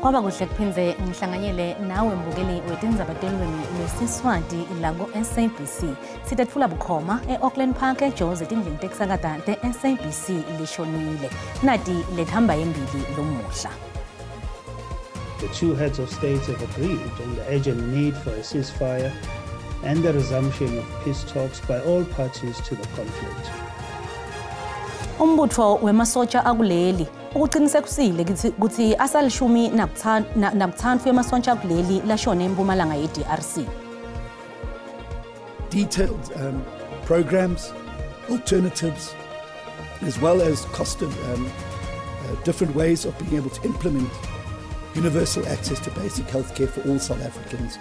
Kwaba kuhle kuphindze ngihlanganyele nawe mbukeli wetindzaba telwimi lwesiSwati la ku-SABC. Sitetfula bukhoma e-Auckland Park eJozi etindlini tekusakata te-SABC lishonile. Nati lethamba embili lomuhla. The two heads of states have agreed on the urgent need for a ceasefire and the resumption of peace talks by all parties to the conflict. Umbutfo wemasotsha akuleli ukuqinisekisile kutsi asalishumi nakutsatfu emasotsha akuleli lashone empumalanga ye-DRC. Detailed programs, alternatives, as well as cost of different ways of being able to implement universal access to basic healthcare for all South Africans.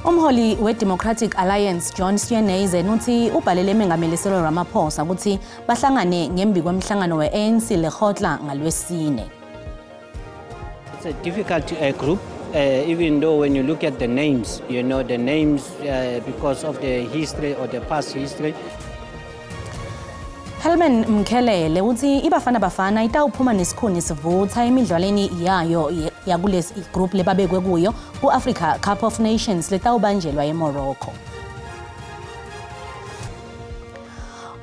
Umholi we-Democratic Alliance John Steenhuisen uthi ubhalele Mengameli Cyril Ramaphosa ukuthi bahlangane ngembi kwemhlangano we-ANC Lekgotla ngalwesine. It's a difficult group, even though when you look at the names, you know the names because of the history or the past history. Helman Mkhelele uthi iBafana Bafana itawuphuma nesikhuni sivutha emidlalweni yayo yakulesi group lebabekwe kuyo ku-Africa Cup of Nations letawubanjelwa eMorocco.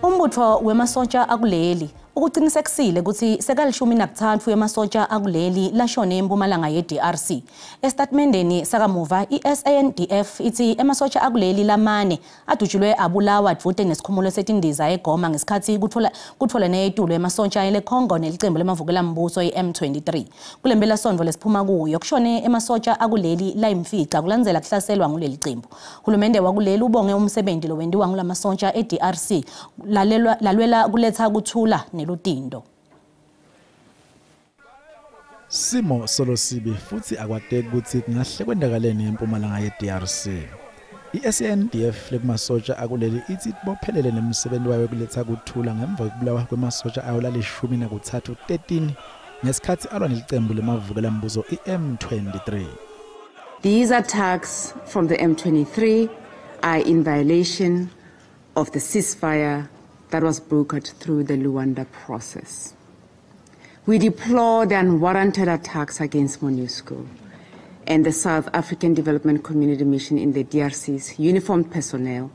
Umbutfo wemasotsha akuleli ukuqinisekisile ukuthi sekalishumi nakutsatfu emasotsha akuleli lashone empumalanga ye-DRC. Esitatimendeni sakamuva i-SANDF ithi emasotsha akuleli lamane adutshulwe abulawa dvute nesikhumulo setindiza eGoma ngesikhathi kutfolene etulo emasotsha ele-Congo nelicembu lemavukelambuso i-M23. Kule mpelasonto lesiphuma kuyo kushone emasotsha akuleli layimfica kulandzela kuhlaselwa nguleli cembu. Hulumende wakuleli ubonge umsebenzi lowentiwa ngulamasotsha e-DRC lalwela kuletha kuthula nelutindo. Simo solo sibi futhi akwateki ukuthi kungahle kwendakaleni empumalanga ye-DRC. I-SANDF lekumasotsha akuleli ithi ibophelele nemsebenzi wayo kuletha kuthula ngemva kokubulawa kwemasotsha ayo lalishumi nakuthathu 13 ngesikhathi alwa nelicembu lemavukelambuso i-M23. These attacks from the M23 are in violation of the ceasefire that was brokered through the Luanda process. We deplore the unwarranted attacks against MONUSCO and the South African Development Community Mission in the DRC's uniformed personnel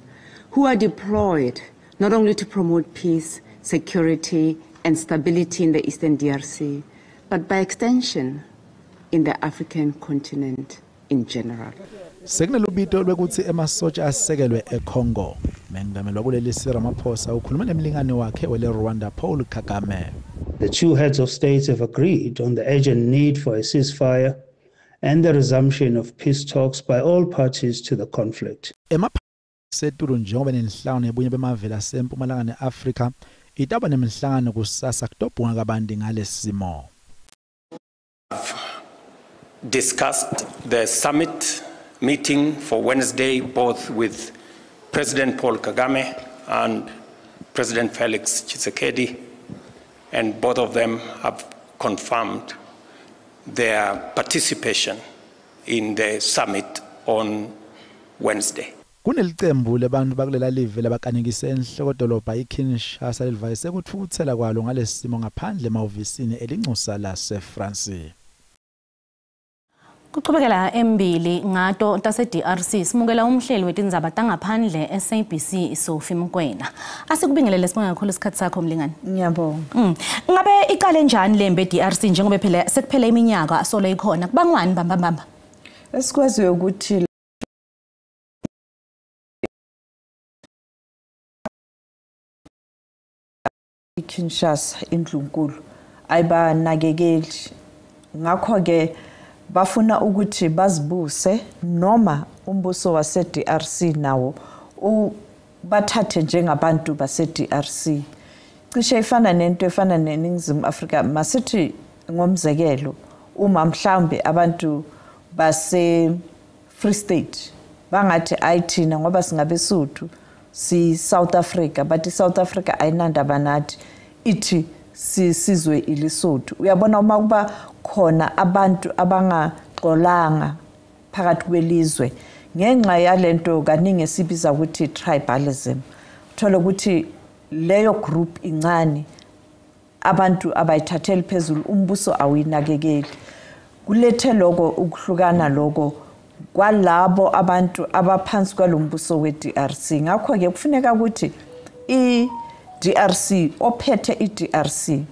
who are deployed not only to promote peace, security, and stability in the Eastern DRC, but by extension in the African continent in general. Sekunelubito lwekuthi emasotsha asekelwe eCongo. Mengameli wakuleli Cyril Ramaphosa ukhuluma nemlingani wakhe wele Rwanda Paul Kagame. The two heads of states have agreed on the urgent need for a ceasefire and the resumption of peace talks by all parties to the conflict. Emasetulu njengoba nenhlangano yebunye bemavela sempumalanga neAfrika itaba nemihlangano kusasa kutobhunga kabanti ngalesimo. Discussed the summit meeting for Wednesday both with President Paul Kagame and President Felix Tshisekedi, and both of them have confirmed their participation in the summit on Wednesday. Kunelicembu lebantu bakulela live labakanekise enhlokodolobha iKinshasa lelivayise kutfukutsela kwalo ngalesimo ngaphandle emahhovisini elincusa laseFrance. Kuchubekela embili ngato tase-DRC simukela umhleli wetindzaba tangaphandle SABC Sophie Mkwena. Asikubingelele sibonga kakhulu isikhathi sakho mlingani. Ngiyabonga. Ngabe iqale njani lembe e-DRC njengoba phela sekuphele iminyaka solo ikhona kubangwani bamba bamba? Esikwaziyo ukuthi iKinshasa indlunkulu ayibanakekeli, ngakho ke bafuna ukuthi bazibuse noma umbuso wase-DRC nawo bathathe njengabantu base-DRC. Cishe ifana nento efana neNingizimu Afrika. Masithi ngomzekelo, uma mhlawumbe abantu base-Free State bangathi ayi thina ngoba singabesuthu si South Africa, but i-South Africa ayinandaba nathi, ithi sisizwe iLesotho. Uyabona uma kuba khona abantu abangaxolanga phakathi kwelizwe ngenxa yalento kaningi esibiza ukuthi tribalism, uthola ukuthi leyo group incane, abantu abayithatheli phezulu, umbuso awuyinakekeli. Kulethe lokho ukuhlukana lokho kwalabo abantu abaphansi kwalombuso we-DRC. Ngakho-ke kufuneka ukuthi i-DRC, ophethe i-DRC,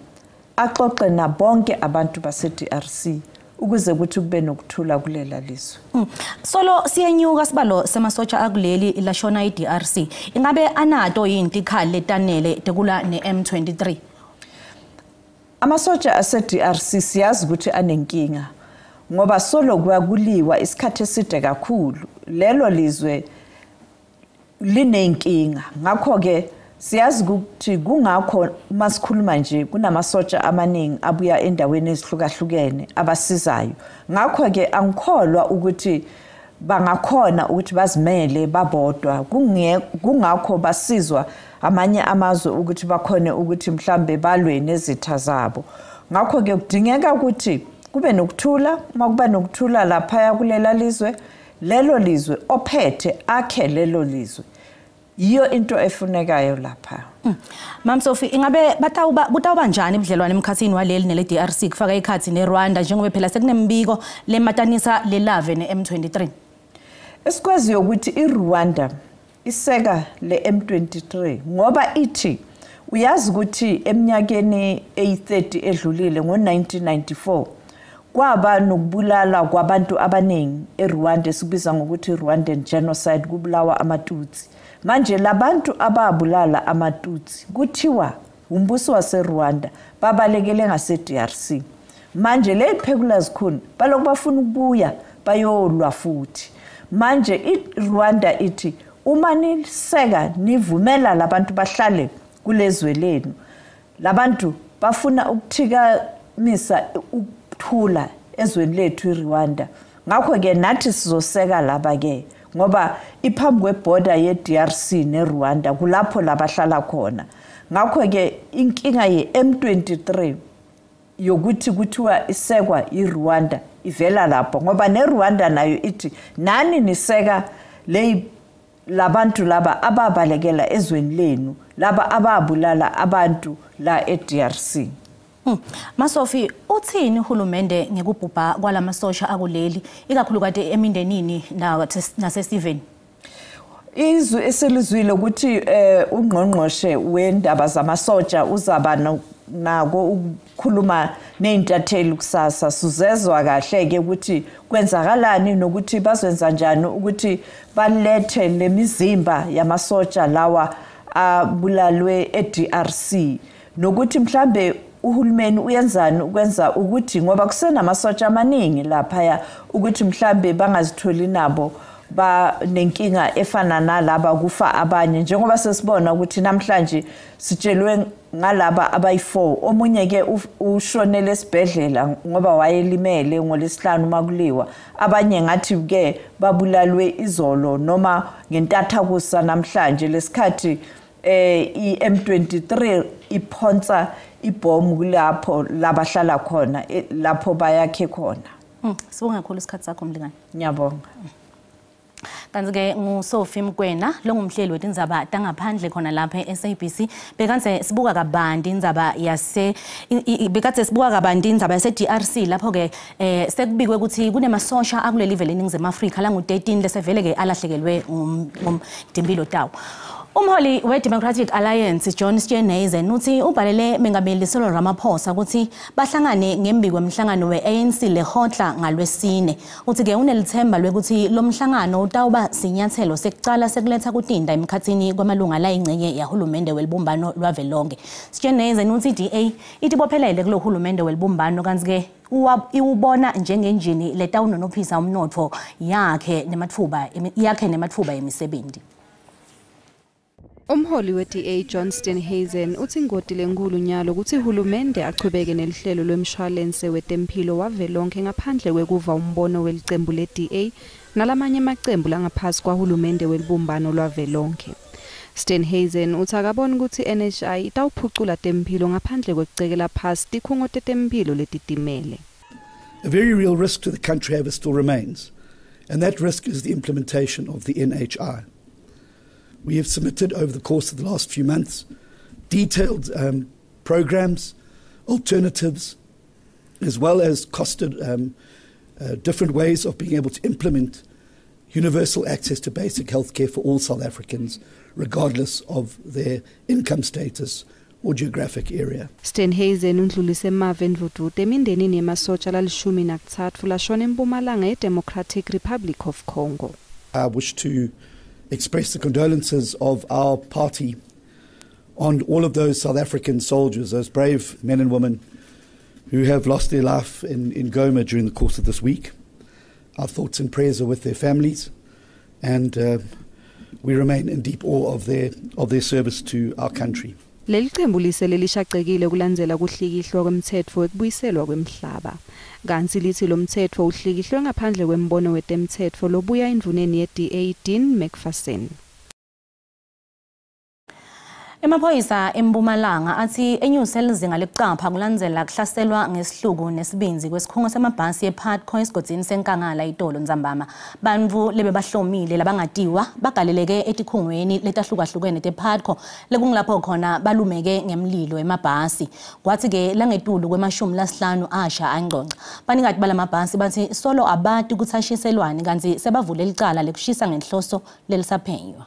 axoxe nabonke abantu base-DRC ukuze kuthi kube nokuthula kulela lizwe. Solo siyenyuka sibalo semasotsha akuleli lashona i-DRC. Ingabe anato yini tikhali letanele tekula ne-M23? Amasotsha ase-DRC siyazi ukuthi anenkinga ngoba solo kuyakuliwa isikhathi eside kakhulu. Lelo lizwe linenkinga. Ngakho-ke siyazi ukuthi kungakho uma sikhuluma nje kunamasotsha amaningi abuya endaweni ezihlukahlukene abasizayo. Ngakho-ke angikholwa ukuthi bangakhona ukuthi bazimele babodwa. Kungakho basizwa amanye amazwe ukuthi bakhone ukuthi mhlambe balwe nezitha zabo. Ngakho-ke kudingeka ukuthi kube nokuthula. Uma kuba nokuthula laphaya kulela lizwe, lelo lizwe ophethe akhe lelo lizwe. Yiyo into efunekayo lapha. Mam Sophie, ingabe kutawuba njani ubudlelwane emkhathini waleli nele DRC kufaka ikhathi neRwanda, njengoba phela sekunembiko lematanisa lelave ne-M23? Esikwaziyo ukuthi iRwanda iseka le M23 ngoba ithi uyazi ukuthi eminyakeni eyi-30 edlulile ngo-1994 kwaba nokubulala kwabantu abaningi eRwanda, esikubiza ngokuthi Rwandan genocide, kubulawa amaTutsi. Manje labantu ababulala amaTutsi kuthiwa umbuso waseRwanda babalekele ngase-DRC. Manje le phekula zikhuni balokhu bafuna ukubuya bayolwa futhi. Manje iRwanda ithi uma niseka nivumela labantu bahlale kulezwe lenu, labantu bafuna ukuthikamisa ukuthula ezweni lethu iRwanda. Ngakho-ke nathi sizoseka laba-ke ngoba iphambi kwebhoda ye-DRC neRwanda kulapho labahlala khona. Ngakho-ke inkinga ye-M23 yokuthi kuthiwa isekwa iRwanda ivela lapho, ngoba neRwanda nayo ithi nani niseka le labantu laba ababalekela ezweni lenu, laba ababulala abantu la e-DRC. Masofi, uthini uhulumende ngekubhubha kwalamasosha akuleli, ikakhulukati emindenini nasesiveni? Izwi eselizwile ukuthi ungqongqoshe wendaba zamasotsha uzaba nako ukukhuluma nezintatheli kusasa. Sizezwa kahle ke ukuthi kwenzakalani nokuthi bazwenza njani ukuthi balethe lemizimba yamasotsha lawa abulalwe e-DRC, nokuthi mhlambe uhulumeni uyenzani ukwenza ukuthi, ngoba kusenamasotsha amaningi laphaya, ukuthi mhlambe bangazitholi nabo ba nenkinga efana nalaba kufa abanye, njengoba sesibona ukuthi namhlanje sitshelwe ngalaba abayi-4. Omunye ke ushonele esibhedlela ngoba wayelimele ngolesihlanu makuliwa. Abanye ngathi ke babulalwe izolo noma ngentathakusa namhlanje lesikhathi i-M23 iphonsa ibhomu kulapho labahlala khona, lapho bayakhe khona. Sibonga kakhulu isikhathi sakho mlingane. Ngiyabonga. Kanti-ke nguSophie Mkwena longumhleli wetindzaba tangaphandle khona lapha e-SABC. Bekantse sibuka kabanti indzaba yase bekatse sibuka kabanti indzaba yase DRC, lapho-ke sekubikwe ukuthi kunemasosha akuleli vele eNingizimu Afrika langu-13 lesevele-ke alahlekelwe ngumdimpilo tawo. Umholi we-Democratic Alliance John Steenhuisen uthi ubhalele Mengameli Cyril Ramaphosa ukuthi bahlangane ngembiko wemhlangano we-ANC lehotla ngalwesine. Uthi-ke unelithemba lwekuthi lo mhlangano utawuba sinyathelo sekucala sekuletha kutinda emkhathini kwamalunga layingcenye yahulumende welibumbano lwavelonke. Steenhuisen uthi i-DA itibophelele kulo hulumende welibumbano, kanti-ke iwubona njengenjini letawunonophisa umnotfo yakhe nematfuba emisebenzi. Umholi we-DA John Steenhuisen uthi ingoti lenkulu nyalo ukuthi uhulumende achubeke nelihlelo lwemshwalense wetemphilo wavelonke ngaphandle kwekuva umbono welicembu le-DA nalamanye amacembu langaphasi kwahulumende welibumbano lwavelonke. Steenhuisen uthi akaboni ukuthi NHI itawuphucula temphilo ngaphandle kwekucekela phasi tikhungo tetemphilo letitimele. A very real risk to the country, however, still remains, and that risk is the implementation of the NHI. We have submitted over the course of the last few months detailed programs, alternatives, as well as costed different ways of being able to implement universal access to basic health care for all South Africans, regardless of their income status or geographic area. Steenhuisen undlulise emave endvudvuto emindenini yemasotsha lali-13 lashona eMpumalanga ye-Democratic Republic of Congo. I wish to express the condolences of our party on all of those South African soldiers, those brave men and women who have lost their life in Goma during the course of this week. Our thoughts and prayers are with their families, and we remain in deep awe of their service to our country. Leli qembu lisele lishaqekile kulandzela kuhlikihlwa kwemtsetfo wekubuyiselwa kwemhlaba. Kantsi litsi lo mtsetfo uhlikihlwe ngaphandle kwembono wetemtsetfo lobuya endvuneni ye-DA Dean Macpherson. Emaphoyisa eMpumalanga atsi enyuse lizinga lekucapha kulandzela kuhlaselwa ngesihluku nesibindzi kwesikhungo semabhasi ePutco esigodzini seNkangala itolo ntsambama. Bantfu lebebahlomile labangatiwa bagaleleke etikhungweni letahlukahlukene tePutco lekungilapho khona balumeke ngemlilo emabhasi. Kwatsi-ke langetulu kwema-50 asha angcongca. Banikati balamabhasi batsi solo abati kutsi ashiselwani kantsi sebavule licala lekushisa ngenhloso lelisaphenywa.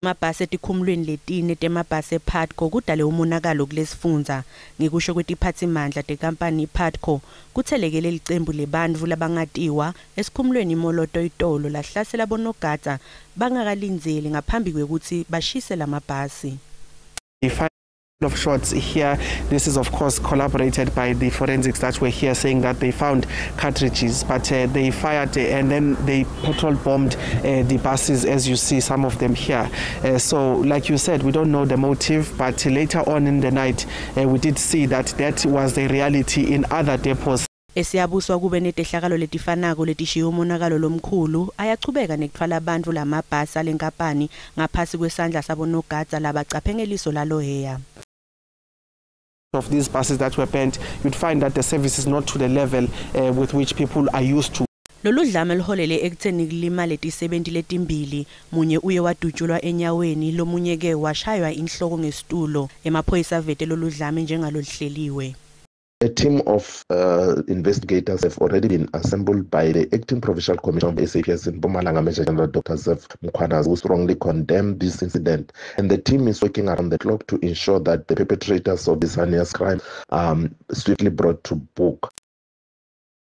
Mabhasi etikhumulweni letine temabhasi ePutco kudale umonakalo kulesifundza. Ngekusho kwetiphatsimandla tekampani iPutco, kuthelekele licembu lebantfu labangatiwa esikhumulweni iMoloto itolo lahlasela bonogadza bangakalindzeli ngaphambi kwekutsi bashise lamabhasi. Of shots here. This is of course collaborated by the forensics that were here, saying that they found cartridges, but they fired and then they petrol bombed the buses, as you see some of them here. So like you said, we don't know the motive, but later on in the night we did see that that was the reality in other depots. Esiyabuswa kube netehlakalo letifanako letishiye umonakalo lomkhulu ayachubeka nekutfwala bantfu lamabhasi alenkampani ngaphasi kwesandla sabonogadza labacaphe ngeliso laloheya. Of these buses that were burnt, you'd find that the service is not to the level with which people are used to. Lolu dlame luholele ekutseni kulimale tisebenti letimbili, munye uye wadutshulwa enyaweni, lomunye ke washaywa inhloko ngesitulo. Emaphoyisa avete lolu dlame njengaloluhleliwe. A team of investigators have already been assembled by the acting provincial commissioner of SAPS in Mpumalanga, Major General Dr. Zeph Mkhwanazi, who strongly condemned this incident. And the team is working around the clock to ensure that the perpetrators of this heinous crime are swiftly brought to book.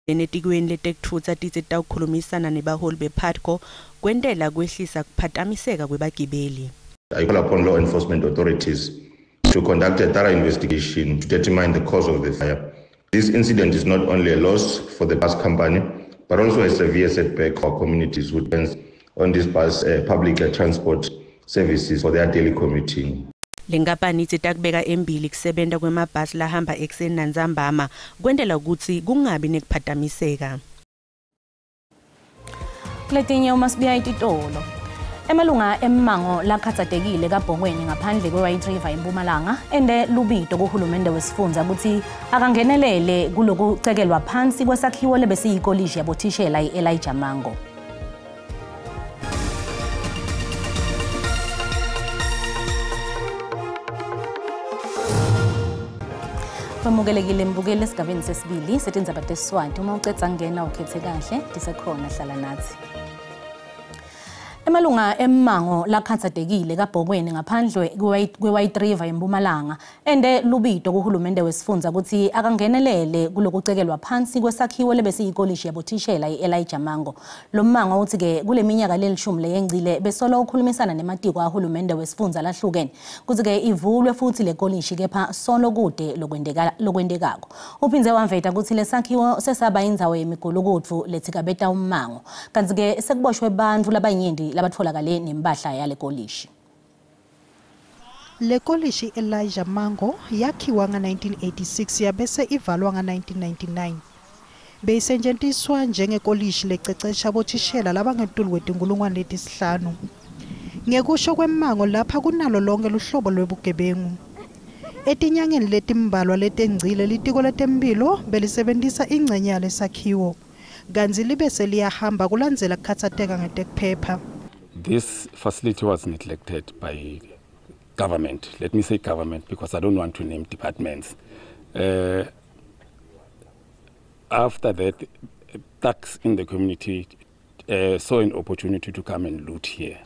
Enetikweni letekutfutsa titsi tawukhulumisana nebaholi bePutco kwentela kwehlisa kuphatamiseka kwebagibeli. I call upon law enforcement authorities to conduct a thorough investigation to determine the cause of the fire. This incident is not only a loss for the bus company, but also a severe setback for communities who depend on this bus public transport services for their daily commuting. Lenkampani itsi takubeka embili kusebenta kwemabhasi lahamba ekuseni nantsambama kwentela kutsi kungabi nekuphatamiseka. Kuletinye uma sibuya etitolo. Emalunga emmango lakhatsatekile kaBhongweni ngaphandle kwe-White River eMpumalanga ende lubito kuhulumende wesifundza kutsi akangenelele kulokucekelwa phansi kwesakhiwo lebesiyikolishi yabothishela i-Elijah Mango. Kwamukelekile mbukeli esigabeni sesibili setindzaba teSiswati. Uma ucedza kungena ukhethe kahle, tisekhona hlala nathi. Emalunga emmango lakhatsatekile kaBhokweni ngaphandle kwe-White River eMpumalanga ende lubito kuhulumende wesifundza kutsi akangenelele kulokucekelwa phansi kwesakhiwo lebesiyikolishi yabothishela i-Elijah Mango. Lo mmango utsi-ke kule minyaka lelishumi leyengcile besolo ukhulumisana nematiko ahulumende wesifundza lahlukene kutsi-ke ivulwe futsi le kolishi, kepha solo kude lokwentekako. Uphindze wamveta kutsi lesakhiwo sesaba indzawo yemigulukudvu letsikabeta ummango, kantsi-ke sekuboshwe bantfu labanyenti labatfolakale nempahla yale kolishi. Le kolishi Elijah Mango yakhiwa nga-1986 yabese ivalwa nga-1999. Beyisetjentiswa njengekolishi lececesha bothishela labangetulu kwe-5,000. Ngekusho kwemmango lapha kunalo lonke luhlobo lwebugebengu. Etinyangeni letimbalwa letengcile litiko letemphilo belisebentisa ingcenye yalesakhiwo, kantsi libe seliyahamba kulandzela kukhatsateka ngetekuphepha. This facility was neglected by government. Let me say government because I don't want to name departments. After that, thugs in the community saw an opportunity to come and loot here.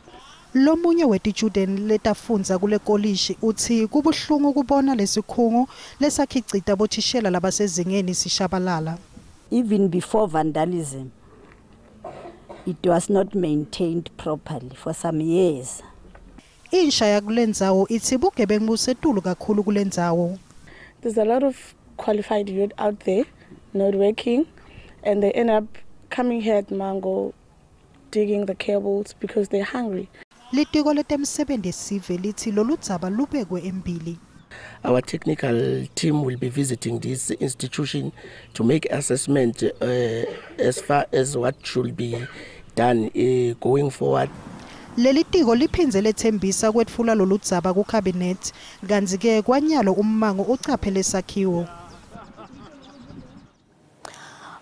Lomunye wetitjudeni letafundza kule kolishi utsi kubuhlungu kubona lesikhungo lesakhicita bothishela labasezingeni sishabalala. Even before vandalism, it was not maintained properly for some years. Insha yakulendzawo itsi bugebengu busetulu kakhulu kulendzawo. There's a lot of qualified youth out there not working, and they end up coming here at Mango digging the cables because they're hungry. Litiko letemsebenti yesive litsi loludzaba lubekwe embili. Our technical team will be visiting this institution to make assessment as far as what should be done going forward. Leli tiko liphindze letsembisa kwetfula loludzaba ku-cabinet, kantsi-ke kwanyalo ummango ucaphele sakhiwo.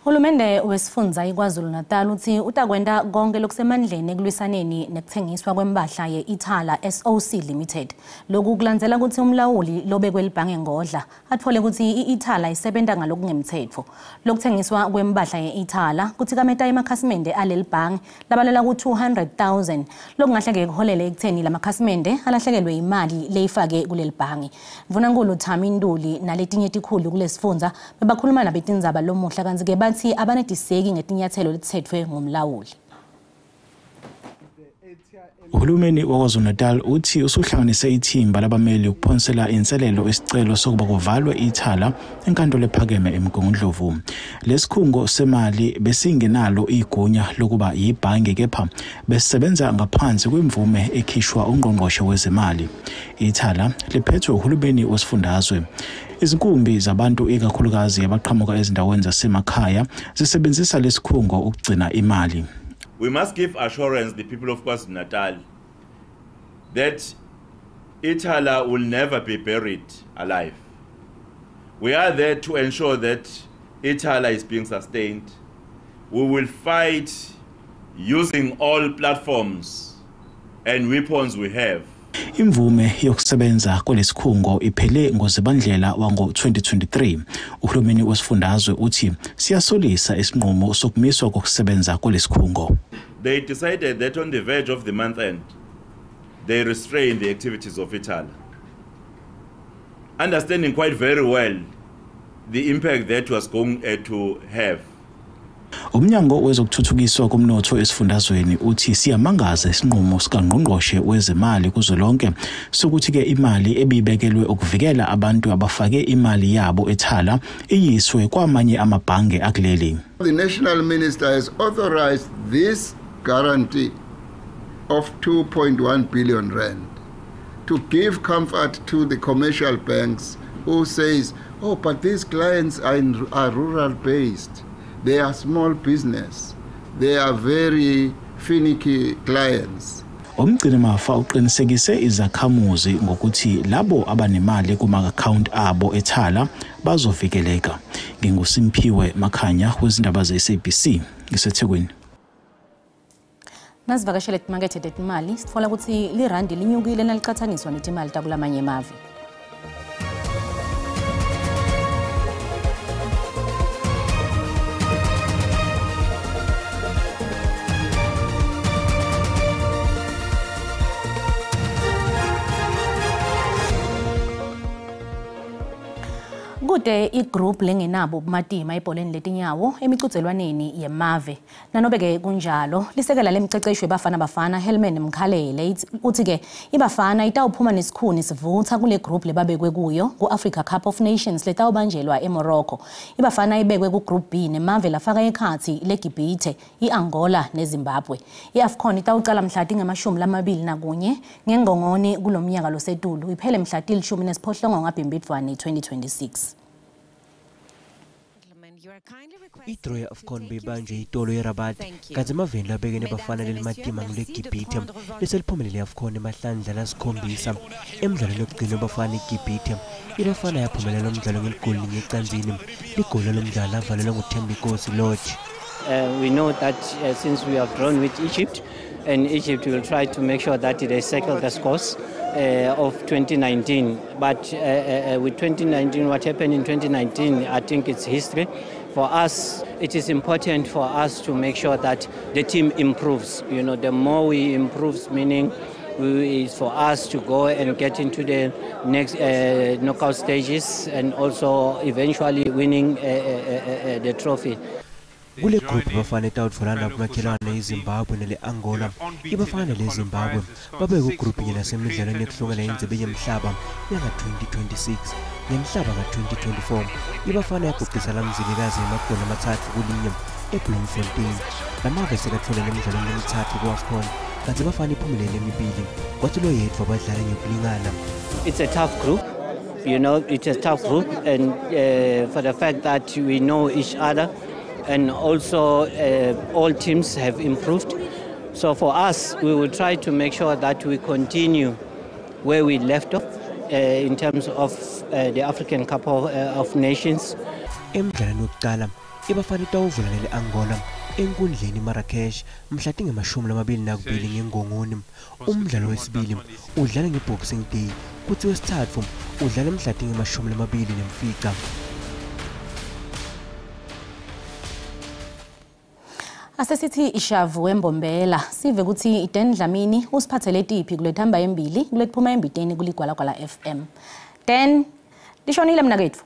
Hulumende wesifundza iKwaZulu-Natal utsi utakwenta konke lokusemandleni ekulwisaneni nekutsengiswa kwempahla ye-Ithala SOC Limited. Lokhu kulandzela kutsi umlawuli lobekwe libhange ngodla atfole kutsi i-Ithala isebenta ngalokungemtsetfo. Lokutsengiswa kwempahla ye-Ithala kutsikameta emakhasimende aleli bhange labalelwa ku-200,000 lokungahle-ke kuholele ekutheni lamakhasimende alahlekelwe imali leyifake kuleli bhange. Ndvunankhulu Thami Ntuli naletinye tikhulu kulesifundza bebakhuluma nabetindzaba lomuhla kantsi-ke batsi abanetiseki ngetinyathelo letitsetfwe ngumlawuli. Uhulumeni waKwaZulu-Natal uthi usuhlanganise ithimba labameli ukuphonsela inselelo isicelo sokuba kuvalwe Ithala enkantolo ephakeme eMgungundlovu. Lesikhungo semali besingenalo igunya lokuba yibhange kepha besisebenza ngaphansi kwemvume ekhishwa ungqongqoshe wezemali. Ithala liphethwe uhulumeni wesifundazwe. Izinkumbi zabantu ikakhulukazi abaqhamuka ezindaweni zasemakhaya zisebenzisa lesikhungo ukugcina imali. We must give assurance the people of KwaZulu-Natal that Ithala will never be buried alive. We are there to ensure that Ithala is being sustained. We will fight using all platforms and weapons we have. Imvume yokusebenza kwelesikhungo iphele ngozibandlela wango-2023. Uhulumeni wesifundazwe uthi siyasolisa isinqumo sokumiswa kokusebenza kwelesikhungo. They decided that on the verge of the month end, they restrained the activities of Ithala, understanding quite very well the impact that was going to have. Umnyango wezokuthuthukiswa komnotho esifundazweni uthi siyamangaza isinqumo sikangqongqoshe wezemali kuzwelonke sokuthi-ke imali ebibekelwe ukuvikela abantu abafake imali yabo eThala iyiswe kwamanye amabhange akuleli. The national minister has authorized this guarantee of 2.1 billion rand to give comfort to the commercial banks who says, oh, but these clients are rural based. They are small business. They are very finicky clients. Umgcinimafa uqinisekise izakhamuzi ngokuthi labo abanemali kuma-account abo eThala bazovikeleka. NginguSimphiwe Makhanya wezindaba ze-SABC ngiseThekwini. Nasivakashele timakethe tetimali sitfola kutsi lirandi linyukile nalicatsaniswa netimali takulamanye emave. Kude igroup lengenabo bumatima ebholeni letinyawo emicudzelwaneni yemave. Nanobe-ke kunjalo, lisekela lemceceshi weBafana Bafana Helman Mkhalele uthi-ke iBafana itawuphuma nesikhuni sivutha kule group lebabekwe kuyo ku-Africa Cup of Nations letawubanjelwa eMorocco. iBafana ibekwe ku-Group B nemave lafaka ekhatsi leGibhithe, i-Angola neZimbabwe. I-AFCON itawucala mhla tinge-21 ngengongoni kulomnyaka losetulu iphele mhla ti-18 ngaBhimbidvwane 2026. I-draw ye-AFCON beyibanjwe itolo eRabat kanti emaveni labekene bafana lelimatima nguleGibhithe leseliphumelele i-AFCON emahlandla lasikhombisa. Emdlalweni wokugcina wabafana iGibhithe, iBafana yaphumelela umdlalo ngeligoli linye ecanzini. Ligoli lomdlalo lavalelwa nguThembinkosi Lorch. We know that since we have drawn with Egypt, and Egypt will try to make sure that they settle the scores of 2019. But with 2019, what happened in 2019, I think it's history. For us, it is important for us to make sure that the team improves. You know, the more we improve, meaning is for us to go and get into the next knockout stages and also eventually winning the trophy. Kule group Bafana etawutfolana nabomakhelwane iZimbabwe nele-Angola. Ibafana leZimbabwe babe ku-group yena semidlalweni yekuhlungela indzebe yemhlaba yanga-2026. Ngemhlaba ka-2024 iBafana yaguqisa Lamzilikazi emagoli 3-1 eBloemfontein. Lamave sekatfolele emidlalweni lemithathu ku-AFCON kanti Bafana iphumelele emibili kwathi lo yedwa badlala ngekulingana. It's a tough group. You know, it's a tough group, and for the fact that we know each other, and also all teams have improved. So for us, we will try to make sure that we continue where we left off in terms of the African Cup of Nations. Emdlalweni wokuqala iBafana itawuvula nele-Angola enkundleni Marrakesh mhla tinge-22 ngeNgongoni. Umdlalo wesibili udlala nge-Boxing Day kuthi wesithathu udlala mhla tinge-25. Asesithi ishavu wembombela sive ukuthi iDen Dlamini usiphathele tiphi kulethamba embili kulekuphuma embiteni kuligwalagwala FM. Den lishonile mnaketfu.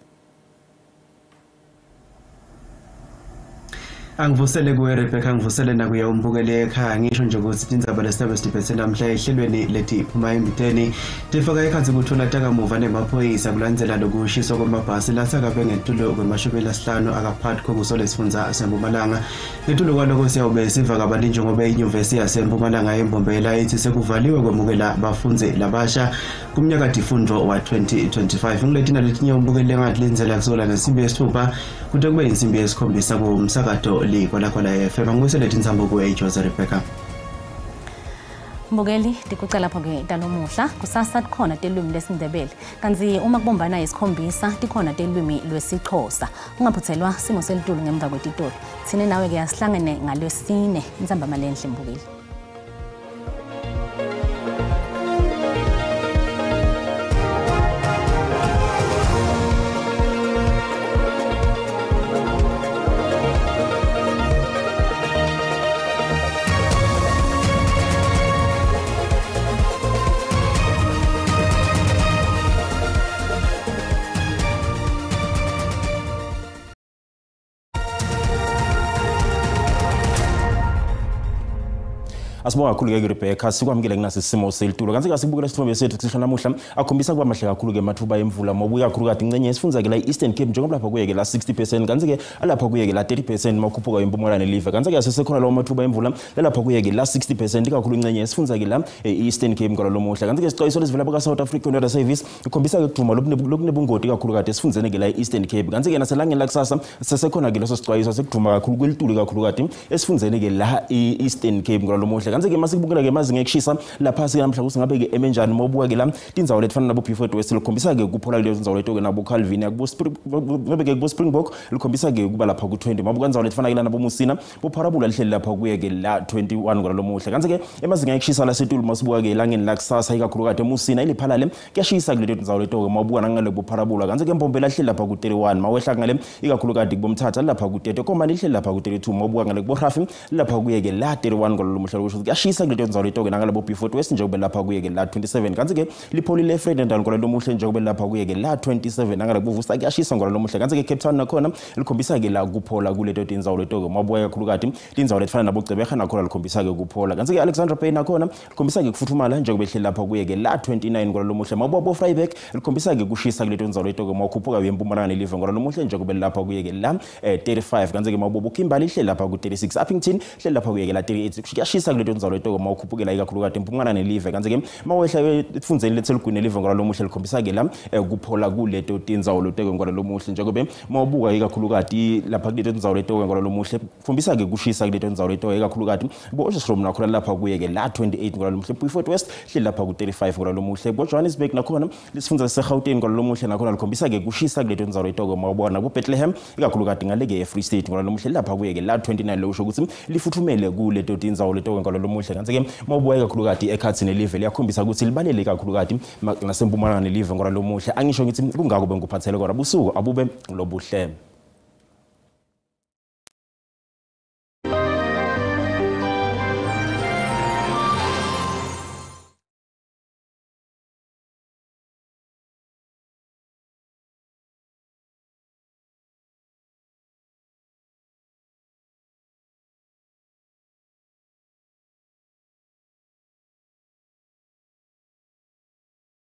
Angivusele kuwe Rebecca, angivusele nakuye umbukele ekhaya. Ngisho nje ukuthi tindzaba lesitabe sidibhetse namhla ehlelweni lethi phuma embiteni tifaka ekhatsi kuthola takamuva nemaphoyisa kulandzela lokushiswa kwamabhasi lasakabe ngetulo kwema-50 akaphathi kokuso lesifundza seMpumalanga. Ngetulo kwaloko siyawube siva kabanti njengoba inyuvesi yaseMpumalanga eMbombela ithi sekuvaliwe kwemukela bafundzi labasha kumnyaka tifundvo wa-2025. Ngiletina letinye umbukele ngathi lenzela kusola ngensimbi yesithupha kute kube insimbi yesikhombisa kumsakato Ligwalagwala FM. Angibuyisele tintsambo kuwe Jose Rebecca. Mbukeli tikuca lapho-ke talomuhla kusasa tikhona telwimi lesiNdebele kanti uma kubombana isikhombisa tikhona telwimi lwesiXhosa. Ungaphuthelwa simo selitulu ngemva kwetitolo. Thine nawe-ke asihlangene ngalwesine intsambama lenhle mbukeli. Asibonga kakhulu ke Rebecca, sikwamukele kunasi simo selitulo. Kanti kasibukela isithombe sethu sisho namuhla akhombisa kuba mahle kakhulu ke mathuba emvula mobuya kakhulu kade incenye esifundza ke la Eastern Cape njengoba lapha kuyeke la 60% kanti ke alapha kuyeke la 30% makhuphuka impumalanga nelive. Kanti ke asesekhona lawo mathuba emvula lapha kuyeke la 60% ikakhulu incenye esifundza ke la Eastern Cape ngalo lomuhla. Kanti ke isixwayiso lesivela ka South African Weather Service ikhombisa ke kuduma lokunebungoti kakhulu kade esifundzeni ke la Eastern Cape. Kanti ke naselangeni lakusasa sesekhona ke leso sixwayiso sekuduma kakhulu kwelitulu kakhulu kade esifundzeni ke la Eastern Cape ngalo lomuhla. Kanti ke masikubukela ke mazinga ekushisa lapha sike namhla ukuthi ngabe ke emenjani mobuka ke la tindzawo letifana nabo Beaufort West likhombisa ke kuphola kuleyo tindzawo leto ke nabo Calvin akubo ngabe ke kubo Springbok likhombisa ke kuba lapha ku 20 mabuka indzawo letifana ke nabo Musina bo Parabula lihleli lapha kuye ke la 21 ngalo lomuhla. Kanti ke emazinga ekushisa lasetulu masibuka ke elangeni lakusasa ikakhulu kade Musina iliphalale kuyashisa kuleyo tindzawo leto ke mabuka nangale kubo Parabula. Kanti ke Mbombela lihleli lapha ku 31 mawehla ngale ikakhulu kade kubomthatha lapha ku 30 koma lihleli lapha ku 32 mabuka ngale kubo Rafi lapha kuye ke la 31 ngalo lomuhla kusho kuyashisa kuleyo ndzawo leto ke nangale bo Beaufort West njengoba lapha kuye ke la 27. Kanti ke lipholile eFredendal ngalo lomuhle njengoba lapha kuye ke la 27 nangale kuvusa kuyashisa ngalo lomuhle. Kanti ke Cape Town nakhona likhombisa ke la kuphola kuleto tindzawo leto ke mabuya kakhulu kade tindzawo letifana nabo Gqeberha nakhona likhombisa ke kuphola. Kanti ke Alexandra Bay nakhona likhombisa ke kufuthumala njengoba ehleli lapha kuye ke la 29 ngalo lomuhle. Mabuya bo Vryburg likhombisa ke kushisa kuleto ndzawo leto ke mawukhuphuka uye eMpumalanga nelive ngalo lomuhle njengoba lapha kuye ke la 35. Kanti ke mabuya bo Kimberley ihleli lapha ku 36, Upington ihleli lapha kuye ke la 38. Kuyashisa kuleto ndzawo leto mawukhuphukela ikakhulu kade eMpumalanga nelive. Kanti ke mawehla efundzeni lethelugwini nelive ngalo lomuhle likhombisa ke la kuphola kuleto tindzawo leto ngalo lomuhle njengoba mawubuka ikakhulu kade lapha kuleto tindzawo leto ngalo lomuhle kukhombisa ke kushisa kuleto tindzawo leto ikakhulu kade bo Potchefstroom nakhona lapha kuye ke la 28 ngalo lomuhle, Beaufort West ihleli lapha ku 35 ngalo lomuhle, bo Johannesburg nakhona lesifundza seGauteng ngalo lomuhle nakhona likhombisa ke kushisa kuleto tindzawo leto mawubona ku Bethlehem ikakhulu kade ngale ke eFree State ngalo lomuhle lapha kuye ke la 29 lokusho ukuthi lifuthumele kuleto tindzawo leto ngalo lomuhle. Kanti ke mawubuka kakhulu kade ekhathi nelive liyakhombisa ukuthi libalele kakhulu kade nasempumalanga nelive ngalo lomuhle. Angisho ngithi kungako bengikuphathele kodwa busuku abube lobuhle.